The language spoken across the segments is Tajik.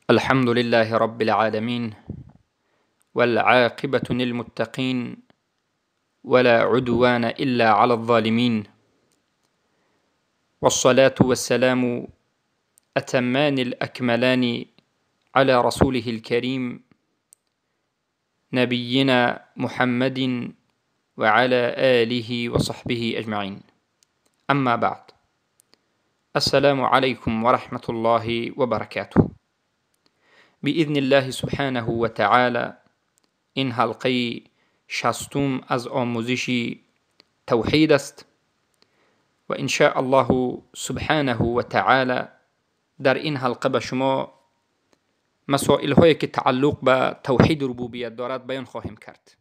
الحمد لله رب العالمين، والعاقبة للمتقين، ولا عدوان إلا على الظالمين، والصلاة والسلام أتمان الأكملان على رسوله الكريم نبينا محمد وعلى آله وصحبه أجمعين. أما بعد، السلام عليكم ورحمة الله وبركاته. بإذن الله سبحانه وتعالى این حلقه 60 از آموزش توحید است و إن شاء الله سبحانه و تعالی در این حلقه به شما مسائل هایی که تعلق به توحید ربوبیت دارد بیان خواهیم کرد.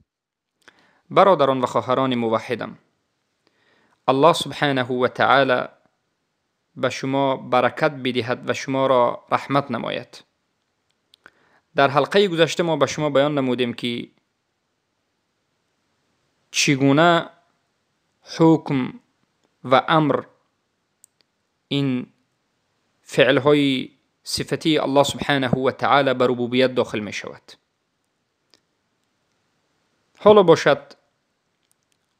برادران و خواهران موحدم، الله سبحانه و تعالی به شما برکت بدهد و شما را رحمت نماید. در حلقه گذشته ما به شما بیان نمودیم که چگونه حکم و امر، این فعلهای صفتی الله سبحانه و تعالی به ربوبیت داخل می شود. حالا باشد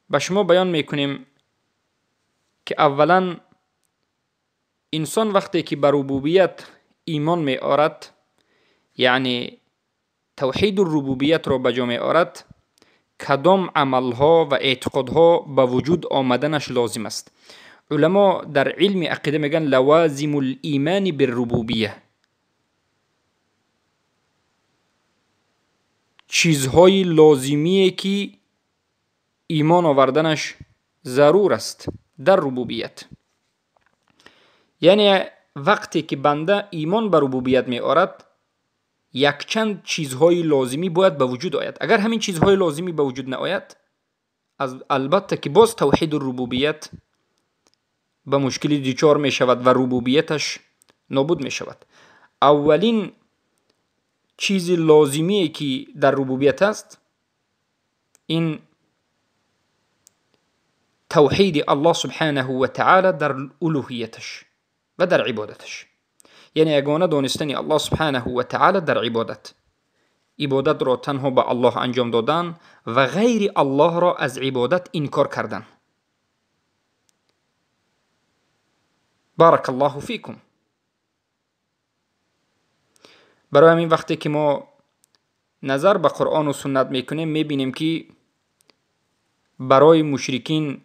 به شما بیان می کنیم که اولا انسان وقتی که به ربوبیت ایمان می آرد، یعنی توحید الربوبیت را به جا می آرد، کدام عملها و اعتقادها به وجود آمدنش لازم است. علما در علم عقیده میگن لوازم الایمان بالربوبیه، چیزهای لازمیه که ایمان آوردنش ضرور است در ربوبیت. یعنی وقتی که بنده ایمان به ربوبیت می آرد، یکچند چیزهای لازمی باید به وجود آید. اگر همین چیزهای لازمی به وجود نآید، از البته که باز توحید الربوبیت به مشکلی دچار می شود و ربوبیتش نابود می شود. اولین چیز لازمی که در ربوبیت است، این توحید الله سبحانه و تعالی در الوهیتش و در عبادتش. یعنی یگانه دانستن الله سبحانه و تعالی در عبادت، عبادت را تنها به الله انجام دادن و غیر الله را از عبادت انکار کردن. بارک الله فیکم. برای همین وقتی که ما نظر به قرآن و سنت میکنیم، میبینیم که برای مشرکین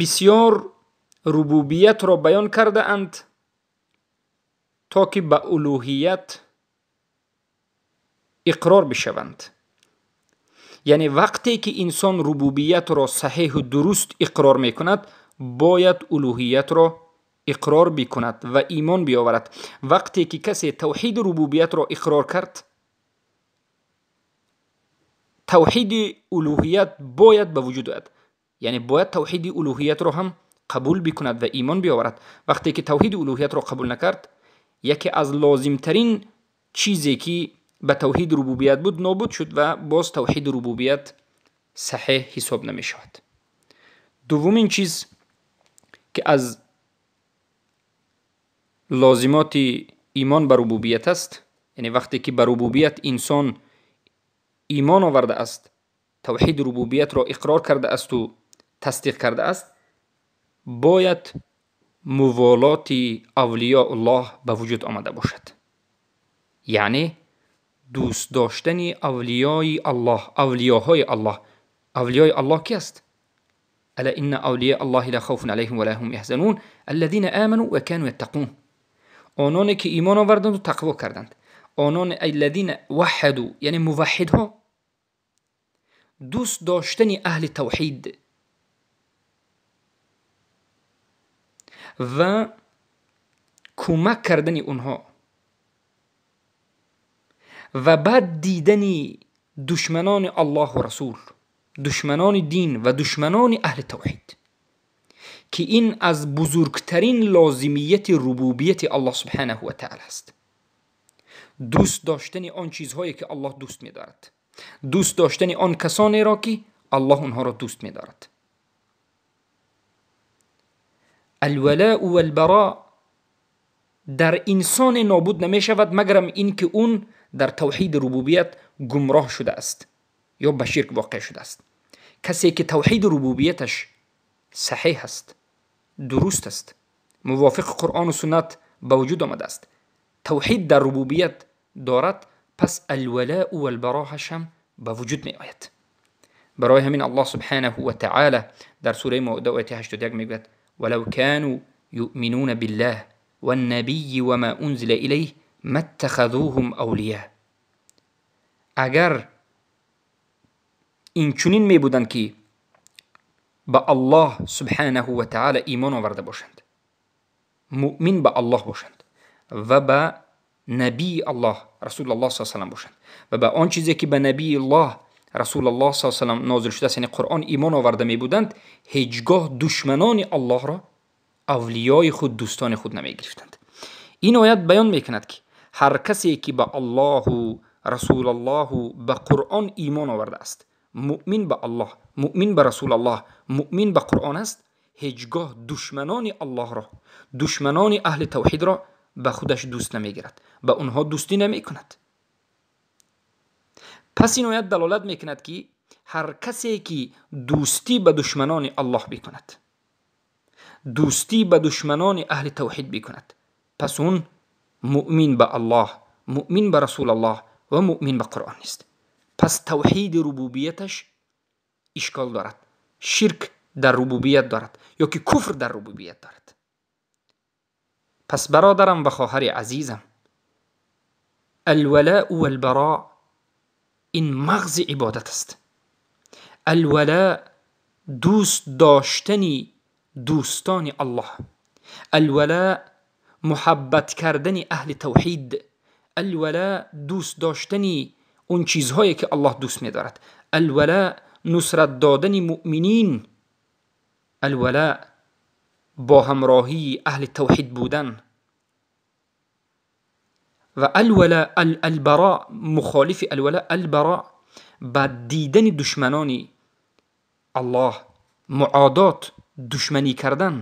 بسیار ربوبیت را بیان کرده اند تا که به الوهیت اقرار بشوند. یعنی وقتی که انسان ربوبیت را صحیح و درست اقرار میکند، باید الوهیت را اقرار بکند و ایمان بیاورد. وقتی که کسی توحید ربوبیت را اقرار کرد، توحید الوهیت باید به وجود آید. یعنی باید توحید الوهیت را هم قبول بکند و ایمان بیاورد. وقتی که توحید الوهیت را قبول نکرد، یکی از لازمترین چیزی که به توحید ربوبیت بود نابود شد و باز توحید ربوبیت صحیح حساب نمی شود. دومین چیز که از لازمات ایمان به ربوبیت است، یعنی وقتی که به ربوبیت انسان ایمان آورده است، توحید ربوبیت را اقرار کرده است و تصدیق کرده است، باید موالات اولیاء الله به وجود آمده باشد. یعنی دوست داشتن اولیای الله، اولیاهای الله. اولیای الله کی است؟ الا ان اولیاء الله لا خوف علیهم ولا هم يحزنون الذين آمنوا وكانوا يتقون. آنانی که ایمان آوردند و تقوا کردند، آنان الذين وحدوا، یعنی موحدها. دوست داشتن اهل توحید و کمک کردن اونها و بعد دیدن دشمنان الله و رسول، دشمنان دین و دشمنان اهل توحید، که این از بزرگترین لازمیت ربوبیت الله سبحانه و تعالی است. دوست داشتن آن چیزهایی که الله دوست می‌دارد، دوست داشتن آن کسانی را که الله آنها را دوست می‌دارد. الولاء والبراء дар инсон нобуд намешавад, магарам ин ки он дар тавҳиди рубубият гумроҳ шудааст ё ба ширк воқеъ шудааст. Касе ки тавҳиди рубубияташ саҳеҳ аст, дуруст аст, мувофиқи Қуръону суннат ба вуҷуд омадааст, тавҳид дар рубубият дорад, пас алвалаъу валбароҳаш ҳам ба вуҷуд меояд. Барои ҳамин Аллоҳ субҳанаҳу ва таъала дар сураи Моида ояти 81 мегӯяд: валав кану юъминуна биллаҳ ваннабийи ва ма унзила илайҳ маттахазуҳум авлия. Агар инчунин мебуданд ки ба Аллоҳ субҳанаҳу ва таъала имон оварда бошанд, муъмин ба Аллоҳ бошанд ва ба набии Аллоҳ Расулуллоҳ саллаллоҳу алайҳи васаллам бошанд ва ба он чизе ки ба набии Аллоҳ Расулуллоҳ саллаллоҳу алайҳи васаллам нозил шудааст, яъне Қуръон, имон оварда мебуданд, ҳеҷ гоҳ душманони Аллоҳро авлиёи худ, дӯстони худ намегирифтанд. Ин оят баён мекунад ки ҳар касе ки ба Аллоҳу Расулуллоҳу ба Қуръон имон овардааст, муъмин ба Аллоҳ, муъмин ба Расулуллоҳ, муъмин ба Қуръон аст, ҳеҷ гоҳ душманони Аллоҳро, душманони аҳли тавҳидро ба худаш дӯст намегирад, ба онҳо дӯстӣ намекунад. Пас ин оят далолат мекунад ки ҳар касе ки дӯстӣ ба душманони Аллоҳ бикунад, дӯстӣ ба душманони аҳли тавҳид бикунад, пас он муъмин ба Аллоҳ, муъмин ба Расулуллоҳ ва муъмин ба Қуръон нест. Пас тавҳиди рубубияташ ишкол дорад, ширк дар рубубият дорад ё ки куфр дар рубубият дорад. Пас бародарам ва хоҳари азизам, алвалаъ валбароъ ин мағзи ибодат аст. Алвалаъ дӯст доштани дӯстони Аллоҳ, алвалаъ муҳаббат кардани аҳли тавҳид, алвалаъ дӯст доштани он чизҳое ки Аллоҳ дӯст медорад, алвалаъ нусрат додани муъминин, алвалаъ бо ҳамроҳии аҳли тавҳид будан ва алвалаъ албароъ, мухолифи алвалаъ албароъ, ба дидани душманони Аллоҳ, муодот, душманӣ кардан.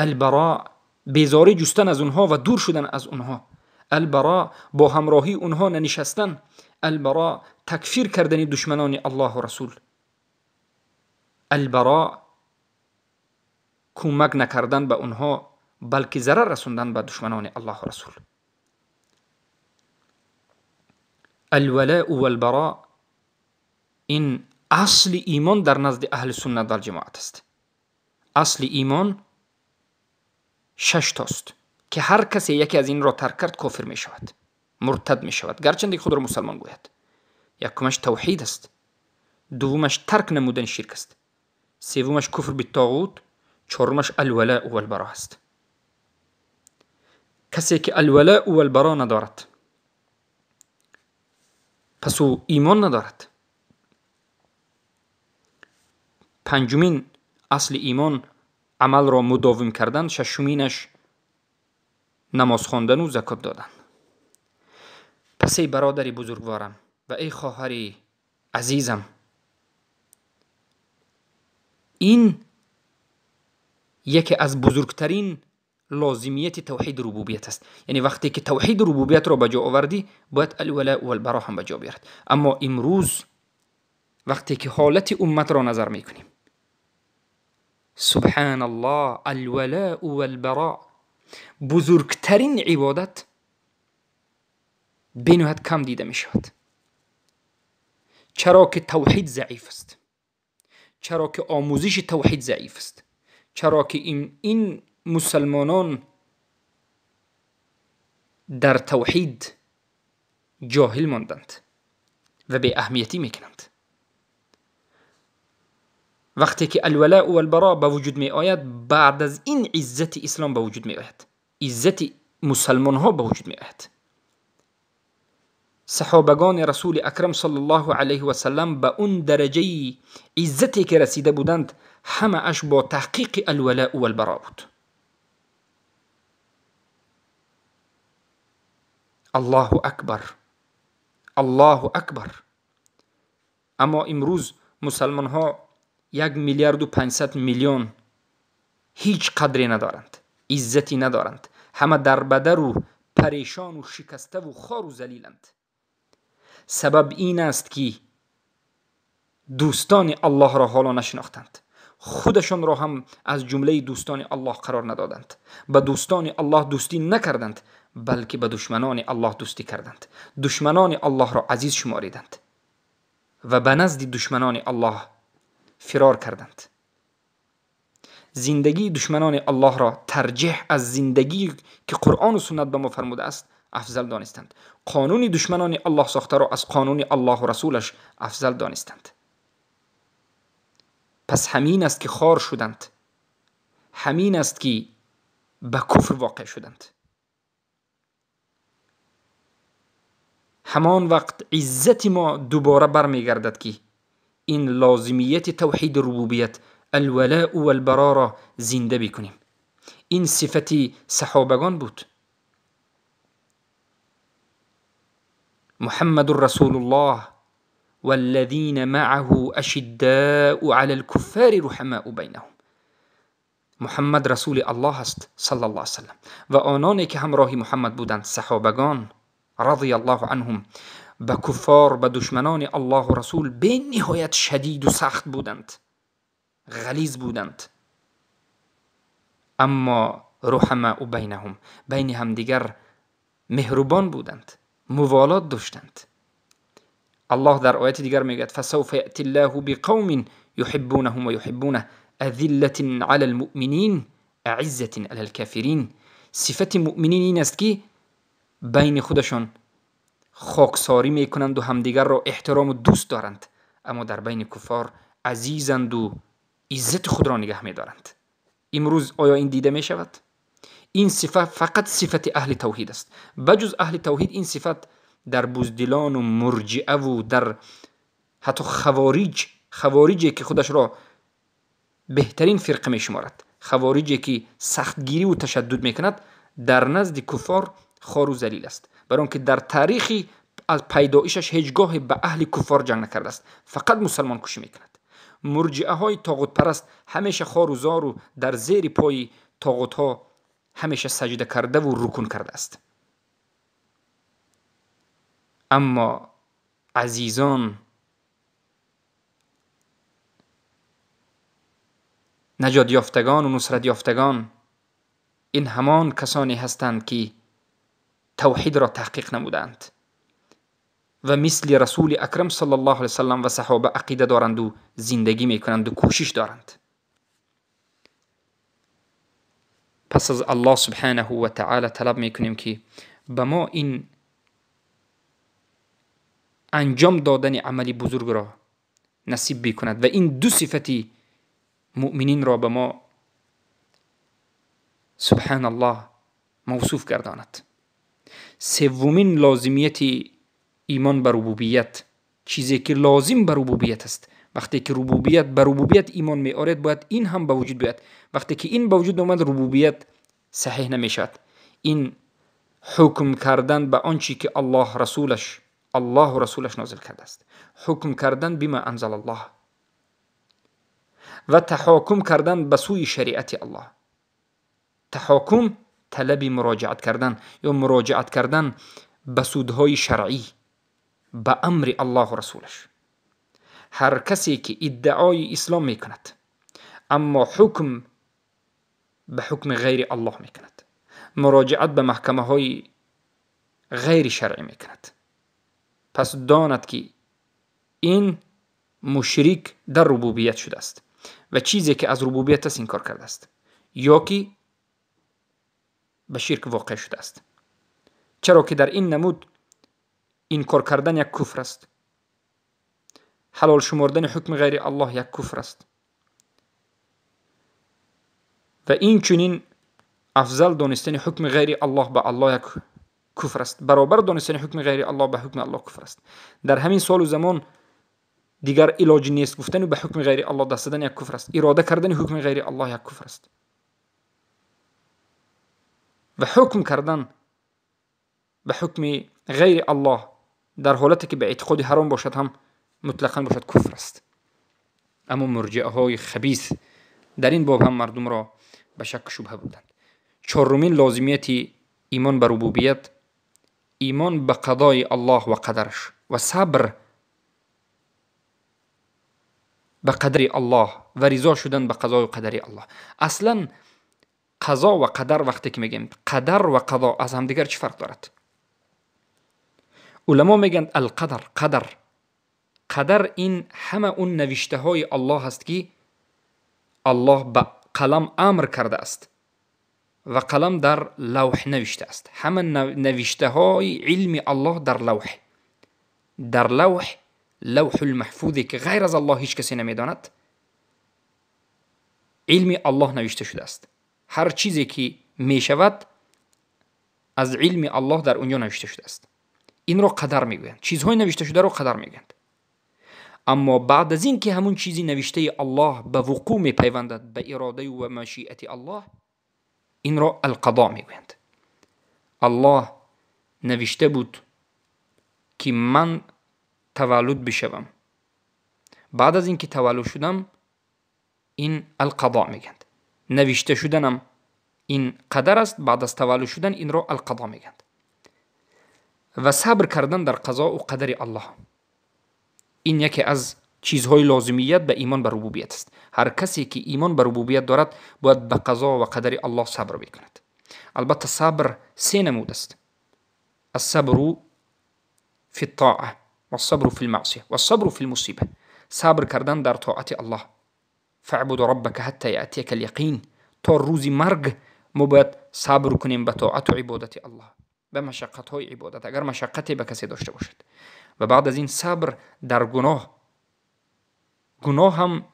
Албароъ безорӣ ҷустан аз онҳо ва дур шудан аз онҳо, албароъ бо ҳамроҳии онҳо нанишастан, албароъ такфир кардани душманони Аллоҳу Расул, албароъ кӯмак накардан ба онҳо, балки зарар расондан ба душманони Аллоҳу Расул. Алвалаъу валбароъ ин асли имон дар назди аҳли суннат валҷамоат аст. Асли имон 6 тост ки ҳар касе яке аз инро тарк кард кофир мешавад, муртад мешавад, гарчанде худро мусалмон гӯяд. Якумаш тавҳид аст, дуввумаш тарк намудани ширк аст, севумаш куфр биттоғут, чорумаш алвалаъу валбароъ аст. Касе ки алвалаъу валбароъ надорад, пас ӯ имон надорад. Панҷумин асли имон амалро мудовим кардан, шашуминаш намоз хондану закот додан. Пас эй бародари бузургворам ва эй хоҳари азизам, ин яке аз бузургтарин лозимияти тавҳиди рубубият аст. Яъне вақте ки тавҳиди рубубиятро ба ҷо овардӣ, бояд алвалаъ валбароъ ҳам ба ҷо биёрад. Аммо имрӯз вақте ки ҳолати умматро назар мекунем, субҳаналлоҳ, алвалаъ валбароъ бузургтарин ибодат бениҳоят кам дида мешавад. Чаро ки тавҳид заиф аст, чаро ки омӯзиши тавҳид заиф аст, чаро ки ин мусалмонон дар тавҳид ҷоҳил монданд ва беаҳамиятӣ мекунанд. Вақте ки алвалаъ валбароъ ба вуҷуд меояд, баъд аз ин иззати ислом ба вуҷуд меояд, иззати мусалмонҳо ба вуҷуд меояд. Саҳобагони Расули Акрам саллаллоҳу алайҳи васаллам ба он дараҷаи иззате ки расида буданд, ҳамааш бо таҳқиқи алвалаъ валбароъ буд. Аллоҳу акбар, Аллоҳу акбар. Аммо имрӯз мусалмонҳо 1 500 000 000 ҳеҷ қадре надоранд, иззате надоранд, ҳама дарбадар ва парешон ва шикаста ва хор ва залиланд. Сабаб ин аст ки дӯстони Аллоҳро ҳоло нашинохтанд, худашонро ҳам аз ҷумлаи дӯстони Аллоҳ қарор надоданд, ба дӯстони Аллоҳ дӯстӣ накарданд, балки ба душманони Аллоҳ дӯстӣ карданд, душманони Аллоҳро азиз шумориданд ва ба назди душманони Аллоҳ фирор карданд. Зиндагии душманони Аллоҳро тарҷеҳ аз зиндагӣ ки Қуръон ва суннат ба мо фармудааст афзал донистанд. Қонуни душманони Аллоҳ сохтаро аз қонуни Аллоҳ ва расулаш афзал донистанд. Пас ҳамин аст ки хор шуданд, ҳамин аст ки ба куфр воқеъ шуданд. Ҳамон вақт иззати мо дубора бармегардад ки ин лозимияти тавҳиди рубубият, алвалоу валбаро ро зинда бикунем. Ин сифати саҳобагон буд. Муҳаммадур расулуллоҳ والذین معه أشداء علی الكفار رحماء بینهم. محمد رسول الله است صلی الله علیه وسلم و آنانی که همراه محمد بودند، صحابگان رضی الله عنهم، به کفار، به دشمنان الله و رسول به نهایت شدید و سخت بودند، غلیظ بودند، اما رحماء بینهم، بین همدیگر مهربان بودند، موالات داشتند. الله در آیت دیگر میگوید فسوف یأتی الله بقوم یحبونهم و یحبونه أذلة علی المؤمنین أعزة علی الکافرین. صفت مؤمنین این است که بین خودشان خاکساری میکنند و همدیگر را احترام و دوست دارند، اما در بین کفار عزیزند و عزت خود را نگه میدارند. امروز آیا این دیده میشود؟ این صفت فقط صفت اهل توحید است. بجز اهل توحید این صفت در بزدلان و مرجئه و در حتی خواریجی که خودش را بهترین فرقه می شمارد، خواریجی که سختگیری و تشدد می کند، در نزد کفار خار و ذلیل است، برای آنکه در تاریخی از پیدایشش هیچگاه به اهل کفار جنگ نکرده است، فقط مسلمان کشی می کند. مرجئه های طاغوت پرست همیشه خار و زار و در زیر پای طاغوت ها همیشه سجده کرده و رکون کرده است. اما عزیزان، نجات یافتگان و نصرت یافتگان، این همان کسانی هستند که توحید را تحقیق نمودند و مثل رسول اکرم صلی الله علیه وسلم و صحابه عقیده دارند و زندگی میکنند و کوشش دارند. پس از الله سبحانه و تعالی طلب میکنیم که به ما این انجام دادن عمل بزرگ را نصیب بکند و این دو صفتی مؤمنین را به ما سبحان الله موصوف گرداند. سومین لازمیت ایمان بر ربوبیت، چیزی که لازم بر ربوبیت است. وقتی که ربوبیت بر ربوبیت ایمان می آرد، باید این هم به وجود بیاد. وقتی که این به وجود آمد، ربوبیت صحیح نمی شود. این حکم کردن به آنچه که الله و رسولش نازل کرده است، حکم کردن بما انزل الله و تحاکم کردن به سوی شریعت الله. تحاکم طلب مراجعت کردن یا مراجعت کردن به سودهای شرعی، به امر الله و رسولش. هر کسی که ادعای اسلام میکند اما حکم به حکم غیر الله میکند، مراجعت به محکمه های غیر شرعی میکند، پس داند که این مشرک در ربوبیت شده است و چیزی که از ربوبیت است انکار کرده است یا که به شرک واقع شده است. چرا که در این نمود انکار کردن یک کفر است، حلال شمردن حکم غیر الله یک کفر است و این چنین افضل دانستن حکم غیر الله به الله یک کفر است، برابر دانستن حکم غیر الله به حکم الله کفر است. در همین سال و زمان دیگر علاج نیست گفتن و به حکم غیر الله دست دادن یک کفر است، اراده کردن حکم غیر الله یک کفر است و حکم کردن به حکم غیر الله در حالتی که به اعتقاد حرام باشد هم مطلقاً باشد کفر است. اما مرجئه های خبیث در این باب هم مردم را به شک و شبهه بودند. چهارمین لازمیت ایمان به ربوبیت، ایمان به قضای الله و قدرش و صبر به قدر الله و رضا شدن به قضای و قدر الله. اصلا قضا و قدر وقتی که میگیم قدر و قضا از همدیگر چه فرق دارد؟ علما میگن القدر، قدر، قدر این همه اون نوشته های الله است که الله به قلم امر کرده است و قلم در لوح نوشته است. همه نوشته های علم الله در لوح، در لوح، لوح المحفوظی که غیر از الله هیچ کسی نمیداند، علم الله نوشته شده است. هر چیزی که میشود از علم الله در اونجا نوشته شده است. این رو قدر میگویند. چیزهای نوشته شده رو قدر میگویند. اما بعد از این که همون چیزی نوشته الله به وقوع میپیوندد، به اراده و مشیت الله، این رو القضا میگویند. الله نوشته بود که من تولد بشوم، بعد از اینکه تولد شدم این القضا میگند. نوشته شدنم این قدر است، بعد از تولد شدن این رو القضا میگند. و صبر کردن در قضا و قدر الله، این یکی از چیزهای لازمیت به ایمان به ربوبیت است. هر کسی که ایمان به ربوبیت دارد باید به قضا و قدر الله صبر بکند. البته صبر سه نمود است: الصبر فی الطاعه والصبر فی المعصیه والصبر فی المصیبه. صبر کردن در طاعت الله، فاعبد ربک حتی یأتیک الیقین، تا روز مرگ ما باید صبر کنیم به طاعت و عبادت الله، به مشقت های عبادت، اگر مشقتی به کسی داشته باشد. و بعد از این صبر در گناه، گناه هم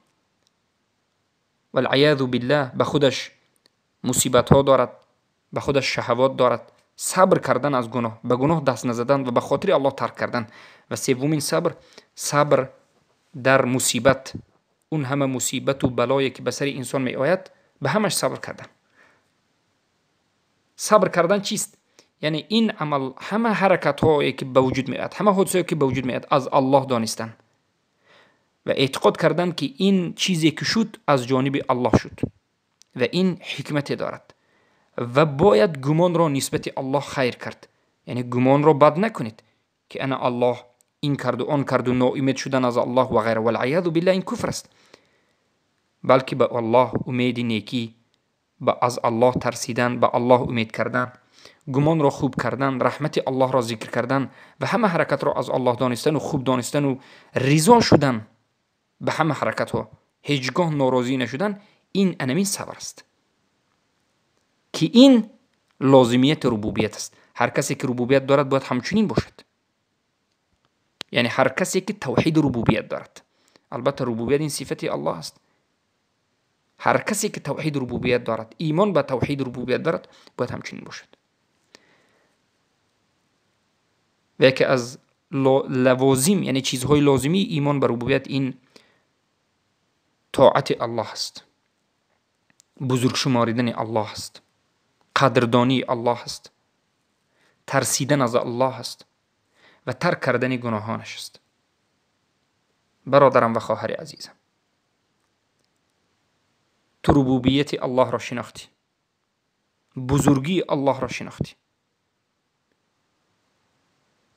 والعیاذ بالله به خودش مصیبت ها دارد، به خودش شهوات دارد. صبر کردن از گناه، به گناه دست نزدن و به خاطر الله ترک کردن. و سومین صبر، صبر در مصیبت، اون همه مصیبت و بلایی که به سر انسان می آید به همش صبر کردن. صبر کردن چیست؟ یعنی این عمل، همه حرکت هایی که به وجود می آید، همه حادثه‌ای که به وجود می آید از الله دانستن و اعتقاد کردن که این چیزی که شد از جانب الله شد و این حکمت دارد و باید گمان را نسبت الله خیر کرد. یعنی گمان را بد نکنید که انا الله این کرد و آن کرد و ناامید شدن از الله و غیره، والعیاذ بالله این کفر است. بلکه به الله امید نیکی، به از الله ترسیدن، به الله امید کردن، گمان را خوب کردن، رحمت الله را ذکر کردن و همه حرکت را از الله دانستن و خوب دانستن و رضا شدن به همه حرکت ها، هیچگاه ناراضی نشدن، این انمین صبر است که این لازمیت ربوبیت است. هر کسی که ربوبیت دارد باید همچنین باشد. یعنی هر کسی که توحید ربوبیت دارد، البته ربوبیت این صفت الله است، هر کسی که توحید ربوبیت دارد، ایمان به توحید ربوبیت دارد، باید همچنین باشد. و یکی از لوازم، یعنی چیزهای لازمی ایمان به ربوبیت، این طاعت الله است، بزرگ شماریدن الله است، قدردانی الله است، ترسیدن از الله است و ترک کردن گناهانش است. برادرم و خواهر عزیزم، تو ربوبیت الله را شناختی، بزرگی الله را شناختی،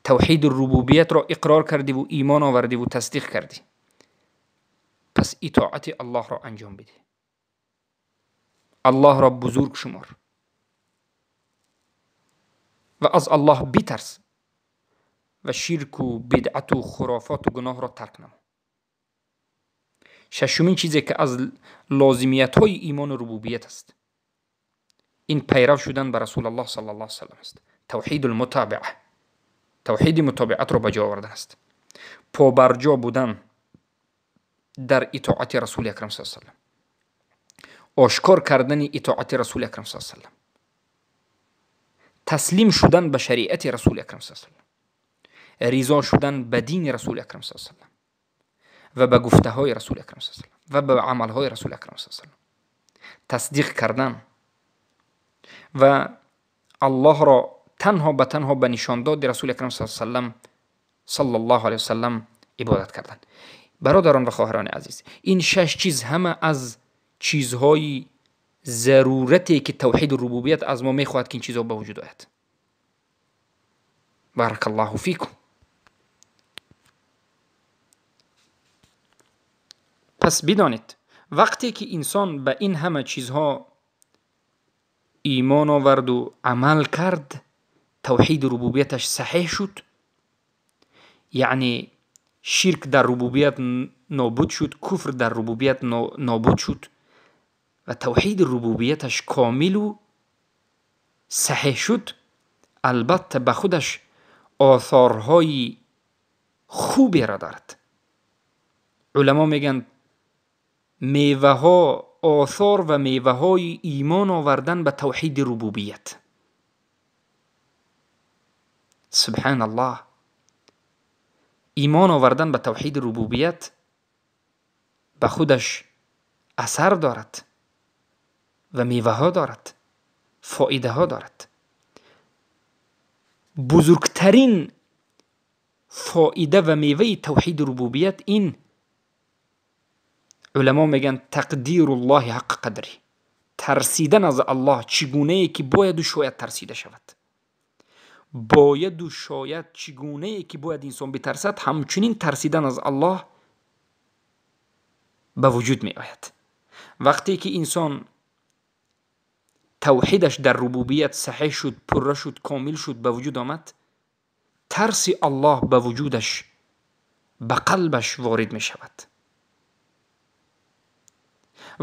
توحید الربوبیت را اقرار کردی و ایمان آوردی و تصدیق کردی، پس اطاعت الله را انجام بده، الله را بزرگ شمار و از الله بترس و شرک و بدعت و خرافات و گناه را ترک نما. ششمین چیزی که از لازمیت های ایمان و ربوبیت است، این پیرو شدن به رسول الله صلی الله علیه وسلم است. توحید المتابعه، توحید متابعت را به جا آوردن است، پابرجا بودن در اطاعت رسول اکرم صلی الله علیه وسلم، آشکار کردن اطاعت رسول اکرم صلی الله علیه وسلم، تسلیم شدن به شریعت رسول اکرم صلی الله علیه وسلم، رضا شدن به دین رسول اکرم صلی الله علیه وسلم و به گفته های رسول اکرم صلی الله علیه وسلم و به عمل های رسول اکرم صلی الله علیه وسلم، تصدیق کردن و الله را تنها به تنها به نشانداد رسول اکرم صلی الله علیه وسلم صلی الله علیه وسلم عبادت کردن. برادران و خواهران عزیز، این شش چیز همه از چیزهای зарурате ки тавҳиди рубубият аз мо мехоҳад ки ин чизҳо ба вуҷуд ояд. Барак Аллоҳу фикум. Пас бидонед, вақте ки инсон ба ин ҳама чизҳо имон оварду амал кард, тавҳиди рубубияташ саҳеҳ шуд, яъне ширк дар рубубият нобуд шуд, куфр дар рубубият нобуд шуд ва тавҳиди рубубияташ комилу саҳеҳ шуд, албатта ба худаш осорҳои хуберо дорад. Уламо мегӯянд, меваҳо, осор ва меваҳои имон овардан ба тавҳиди рубубият. Субҳаналлоҳ, имон овардан ба тавҳиди рубубият ба худаш асар дорад ва меваҳо дорад, фоидаҳо дорад. Бузургтарин фоида ва меваи тавҳиди рубубият ин, уламо мегӯянд, тақдируллоҳи ҳаққ қадри, тарсидан аз Аллоҳ чӣ гунае ки бояду шояд тарсида шавад. Бояду шояд чӣ гунае ки бояд инсон битарсад, ҳамчунин тарсидан аз Аллоҳ ба вуҷуд меояд. Вақте ки инсон тавҳидаш дар рубубият саҳеҳ шуд, пурра шуд, комил шуд, ба вуҷуд омад, тарси Аллоҳ ба вуҷудаш, ба қалбаш ворид мешавад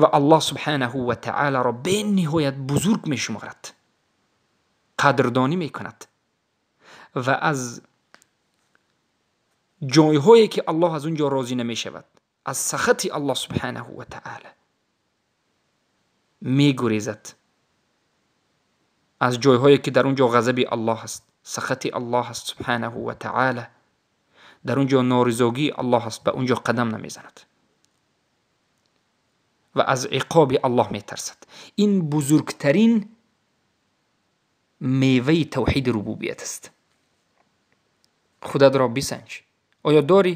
ва Аллоҳ субҳанаҳу ва таолоро бениҳоят бузург мешуморад, қадрдонӣ мекунад ва аз ҷойҳое ки Аллоҳ аз он ҷо розӣ намешавад, аз сахати Аллоҳ субҳанаҳу ва таоло мегурезад, аз ҷойҳое ки дар он ҷо ғазаби Аллоҳ аст, сахати Аллоҳ аст субҳанаҳу ва таоло, дар он ҷо норизогии Аллоҳ аст, ба он ҷо қадам намезанад ва аз иқоби Аллоҳ метарсад. Ин бузургтарин меваи тавҳиди рубубият аст. Худатро бисанҷ, оё дорӣ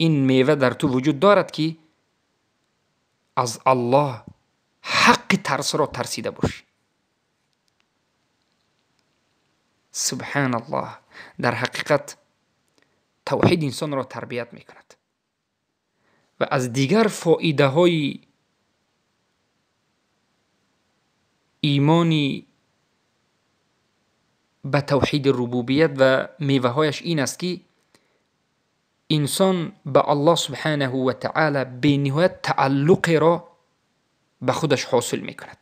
ин мева дар ту вуҷуд дорад ки аз Аллоҳ ҳаққи тарсро тарсида бошӣ? Субҳаналлоҳ, дар ҳақиқат тавҳид инсонро тарбият мекунад ва аз дигар фоидаҳои имони ба тавҳиди рубубият ва меваҳояш ин аст ки инсон ба Аллоҳ субҳанаҳу ва таоло бениҳоят тааллуқеро ба худаш ҳосил мекунад.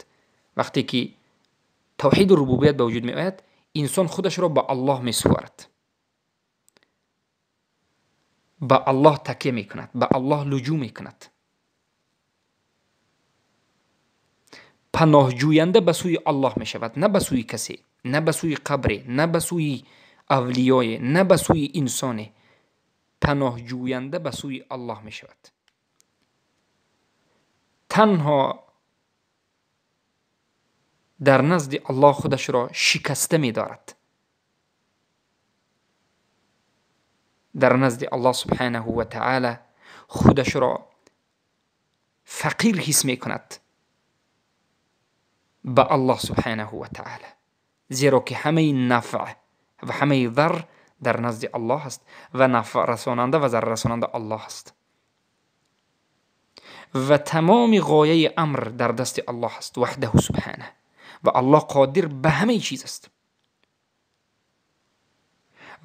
Вақте ки тавҳиди рубубият ба вуҷуд меояд, инсон худашро ба Аллоҳ месупорад, ба Аллоҳ такя мекунад, ба Аллоҳ луҷӯ мекунад, паноҳҷӯянда ба сӯи Аллоҳ мешавад, на ба сӯи касе, на ба сӯи қабре, на ба сӯи авлиёе, на ба сӯи инсоне. Паноҳҷӯянда ба сӯи Аллоҳ мешавад. Танҳо дар назди Аллоҳ худашро шикаста медорад. Дар назди Аллоҳ субҳанаҳу ва таоло худашро фақир ҳис мекунад ба Аллоҳ субҳанаҳу ва таоло, зеро ки ҳамаи нафъ ва ҳамаи зар дар назди Аллоҳ аст ва нафъ расонанда ва зарар расонанда Аллоҳ аст ва тамоми ғояи амр дар дасти Аллоҳ аст ваҳдаҳу субҳанаҳ, ва Аллоҳ қодир ба ҳамаи чиз аст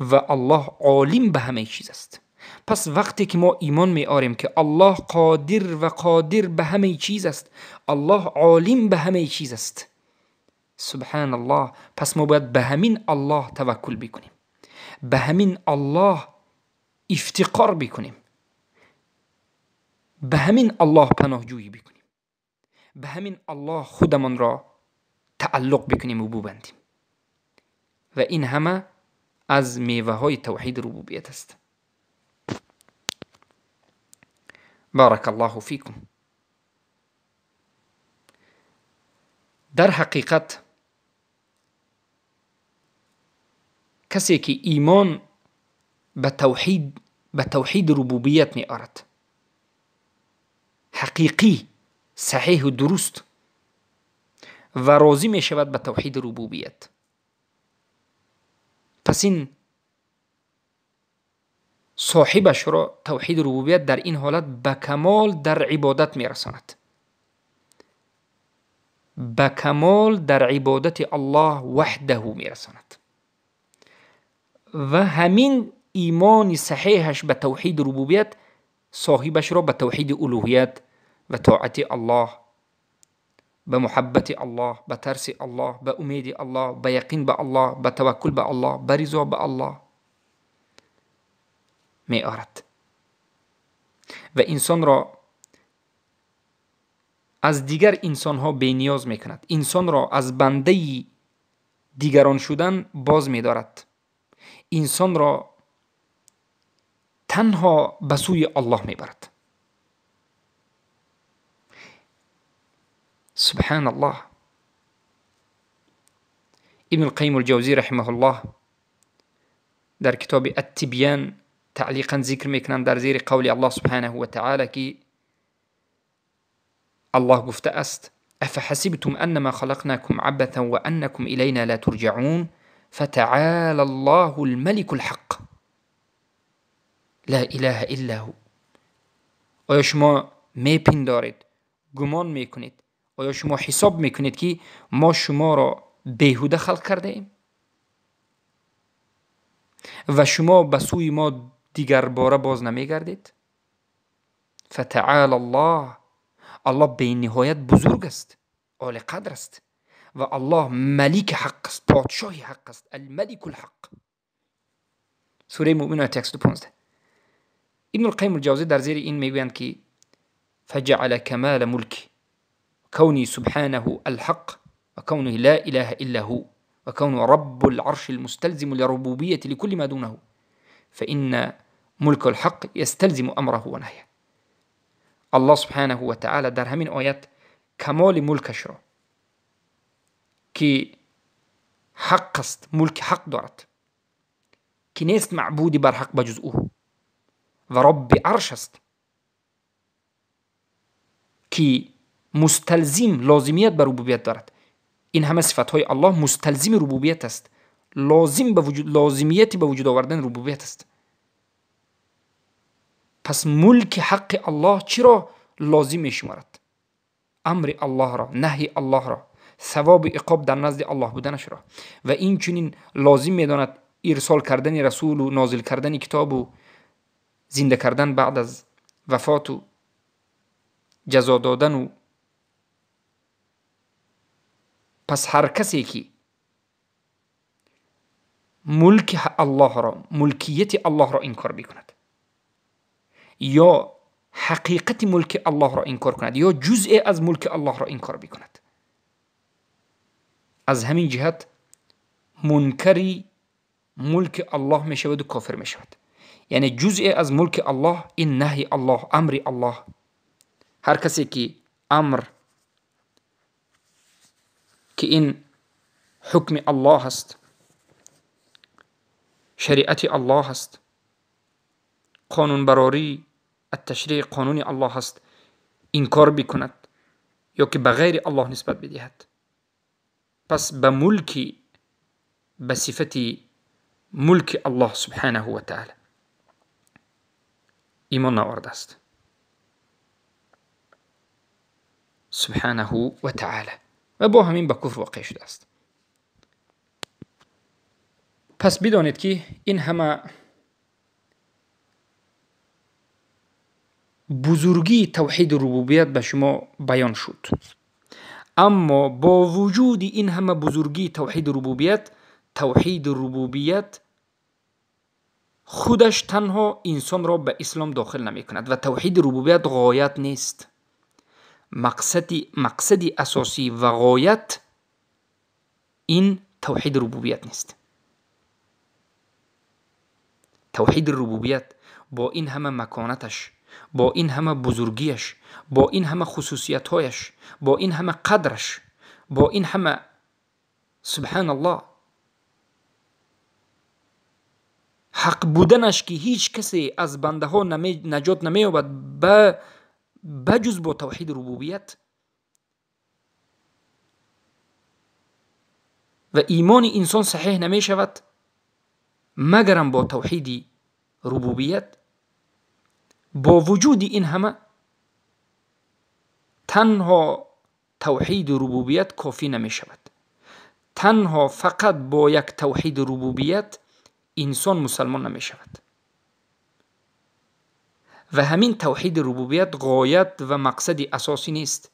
ва Аллоҳ олим ба ҳамаи чиз аст. Пас вақте ки мо имон меорем ки Аллоҳ қодир ва қодир ба ҳамаи чиз аст, Аллоҳ олим ба ҳамаи чиз аст, субҳаналлоҳ, пас мо бояд ба ҳамин Аллоҳ таваккул бикунем, ба ҳамин Аллоҳ ифтиқор бикунем, ба ҳамин Аллоҳ паноҳҷӯӣ бикунем, ба ҳамин Аллоҳ худамонро тааллуқ бикунем ва бубандем. Ва ин ҳама аз меваҳои тавҳиди рубубият аст. Баракаллоҳу фикум. Дар ҳақиқат касе ки имон ба тавҳид, ба тавҳиди рубубият меорад, ҳақиқӣ, саҳеҳу дуруст, و راضی می شود به توحید ربوبیت، پس این صاحبش را توحید ربوبیت در این حالت به کمال در عبادت می رساند، به کمال در عبادت الله وحده می رساند و همین ایمان صحیحش به توحید ربوبیت صاحبش را به توحید الوهیت و طاعت الله، به محبت الله، به ترس الله، به امید الله، به یقین به الله، به توکل به الله، به رضا به الله می آرد و انسان را از دیگر انسان ها بی نیاز می کند، انسان را از بنده دیگران شدن باز می دارد، انسان را تنها به سوی الله می برد. سبحان الله. ابن القیم الجوزی رحمه الله در کتاب التبیان تعلیقا ذکر میکنند در زیر قول الله سبحانه و تعالی که الله گفته است: افحسبتم انما خلقناكم عبثا وانكم الینا لا ترجعون فتعالى الله الملك الحق لا اله الا هو. آیا شما میپندارید، گمان میکنید، آیا شما حساب میکنید که ما شما را بیهوده خلق کرده ایم و شما به سوی ما دیگر باره باز نمیگردید؟ فتعال الله، الله به نهایت بزرگ است، عالی قدر است و الله ملک حق است، پادشاه حق است، الملک الحق. سوره مؤمن آیه 115. ابن القیم الجوزی در زیر این میگویند که فجعل کمال ملک كوني سبحانه الحق وكونه لا إله إلا هو وكونه رب العرش المستلزم لربوبية لكل ما دونه فإن ملك الحق يستلزم أمره ونهيه. الله سبحانه وتعالى در همین آیت کمال ملکش را که حق است، ملک حق دارد که نیست معبودی بر حق بجز او و رب عرش است که مستلزم لازمیت بر ربوبیت دارد. این همه صفت های الله مستلزم ربوبیت است، لازم به وجود، لازمیت به وجود آوردن ربوبیت است. پس ملک حق الله چرا لازم می شمارد؟ امر الله را، نهی الله را، ثواب عقاب در نزد الله بودنش را و این چنین لازم می داند ارسال کردن رسول و نازل کردن کتاب و زنده کردن بعد از وفات و جزا دادن و پس هر کسی که ملک الله را، ملکیت الله را انکار بکند یا حقیقت ملک الله را انکار کند یا جزء از ملک الله را انکار بکند، از همین جهت منکری ملک الله می شود و کافر می شود. یعنی جزء از ملک الله این نهی الله، امر الله. هر کسی که امر که این حکم الله است، شریعت الله است، قانون براری، التشریع قانون الله است، انکار بکند یا که به غیر الله نسبت بدهد، پس به ملک، به صفت ملک الله سبحانه و تعالی ایمان نآورده است سبحانه و تعالی و با همین به کفر واقع شده است. پس بدانید که این همه بزرگی توحید ربوبیت به شما بیان شد، اما با وجود این همه بزرگی توحید ربوبیت، توحید ربوبیت خودش تنها انسان را به اسلام داخل نمی کند و توحید ربوبیت غایت نیست. مقصد اساسی و غایت این توحید ربوبیت نیست. توحید ربوبیت با این همه مکانتش، با این همه بزرگیش، با این همه خصوصیت‌هایش، با این همه قدرش، با این همه سبحان الله حق بودنش که هیچ کسی از بنده ها نجات نمی‌یابد بجز با توحید ربوبیت، و ایمان انسان صحیح نمی شود مگرم با توحید ربوبیت. با وجود این همه تنها توحید ربوبیت کافی نمی شود. تنها فقط با یک توحید ربوبیت انسان مسلمان نمی شود و همین توحید ربوبیت غایت و مقصد اساسی نیست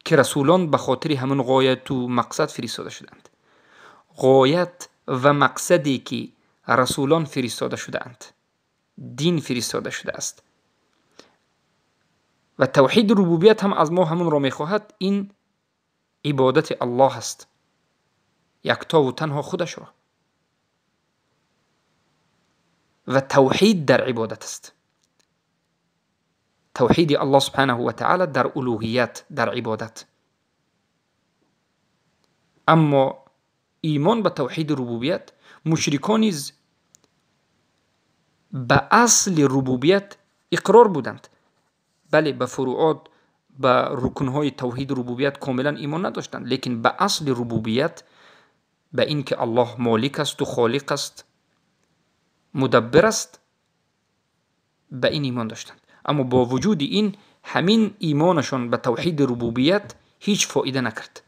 که رسولان به خاطر همون غایت و مقصد فرستاده شدند. غایت و مقصدی که رسولان فرستاده شدند، دین فرستاده شده است و توحید ربوبیت هم از ما همون را میخواهد. این عبادت الله است، یکتا و تنها خودش را، و توحید در عبادت است. توحید الله سبحانه و تعالی در الوهیت، در عبادت. اما ایمان به توحید ربوبیت، مشرکان نیز به اصل ربوبیت اقرار بودند. بله، به فروعات، به رکنهای توحید ربوبیت کاملا ایمان نداشتند، لیکن به اصل ربوبیت، به اینکه الله مالک است و خالق است، مدبر است، به این ایمان داشتند. اما با وجود این، همین ایمانشان به توحید ربوبیت هیچ فایده نکرد،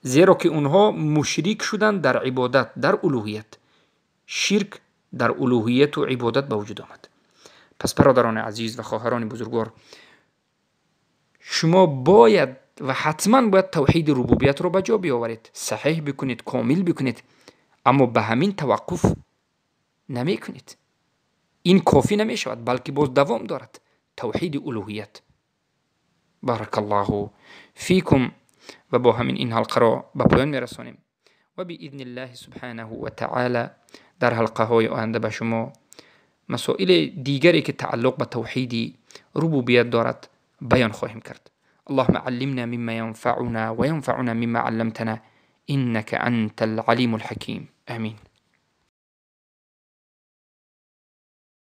زیرا که اونها مشرک شدند در عبادت، در الوهیت. شرک در الوهیت و عبادت به وجود آمد. پس برادران عزیز و خواهران بزرگوار، شما باید و حتما باید توحید ربوبیت را به جا بیاورید، صحیح بکنید، کامل بکنید، اما به همین توقف نمی کنید. این کافی نمی شود، بلکه باز دوام دارد توحید الوهیت. بارک الله فیکم. و با همین این حلقه را به پایان می رسانیم و باذن الله سبحانه و تعالی در حلقه های آینده به شما مسائل دیگری که تعلق به توحید ربوبیت دارد بیان خواهیم کرد. اللهم علمنا مما ينفعنا وينفعنا مما علمتنا إنك أنت العليم الحكيم. آمين.